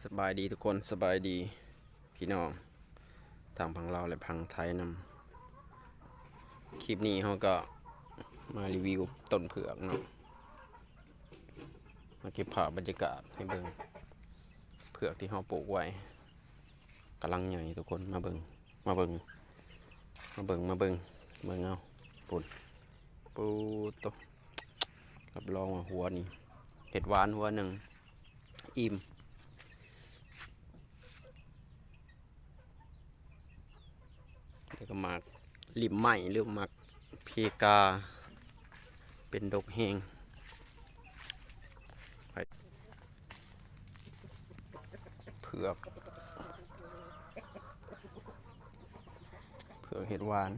ສະບາຍດີທຸກຄົນ ສະບາຍດີພີ່ນ້ອງ ທັງຝັ່ງລາວ ແລະ ຝັ່ງໄທນຳ. ຄລິບນີ້ເຮົາກໍມາຣີວິວຕົ້ນເຜືອກເນາະ ມາເກັບພາບບັນຍາກາດໃຫ້ເບິ່ງ ເຜືອກທີ່ເຮົາປູກໄວ້ ກຳລັງໃຫຍ່ທຸກຄົນ ມາເບິ່ງ ມາເບິ່ງ ມາເບິ່ງ ມາເບິ່ງ ເບິ່ງເອົາ ພຸ້ນ ປູດໂຕ ຮັບຮອງວ່າຫົວນີ້ ເຫັດຫວານຫົວໜຶ່ງ ອີ່ມ ແລ້ວກໍໝາກລິ້ມໄມ້ ຫຼື ໝາກເພກາ ເປັນດົກແຮງ ເຜືອກ ເຜືອກເຫັດຫວານ.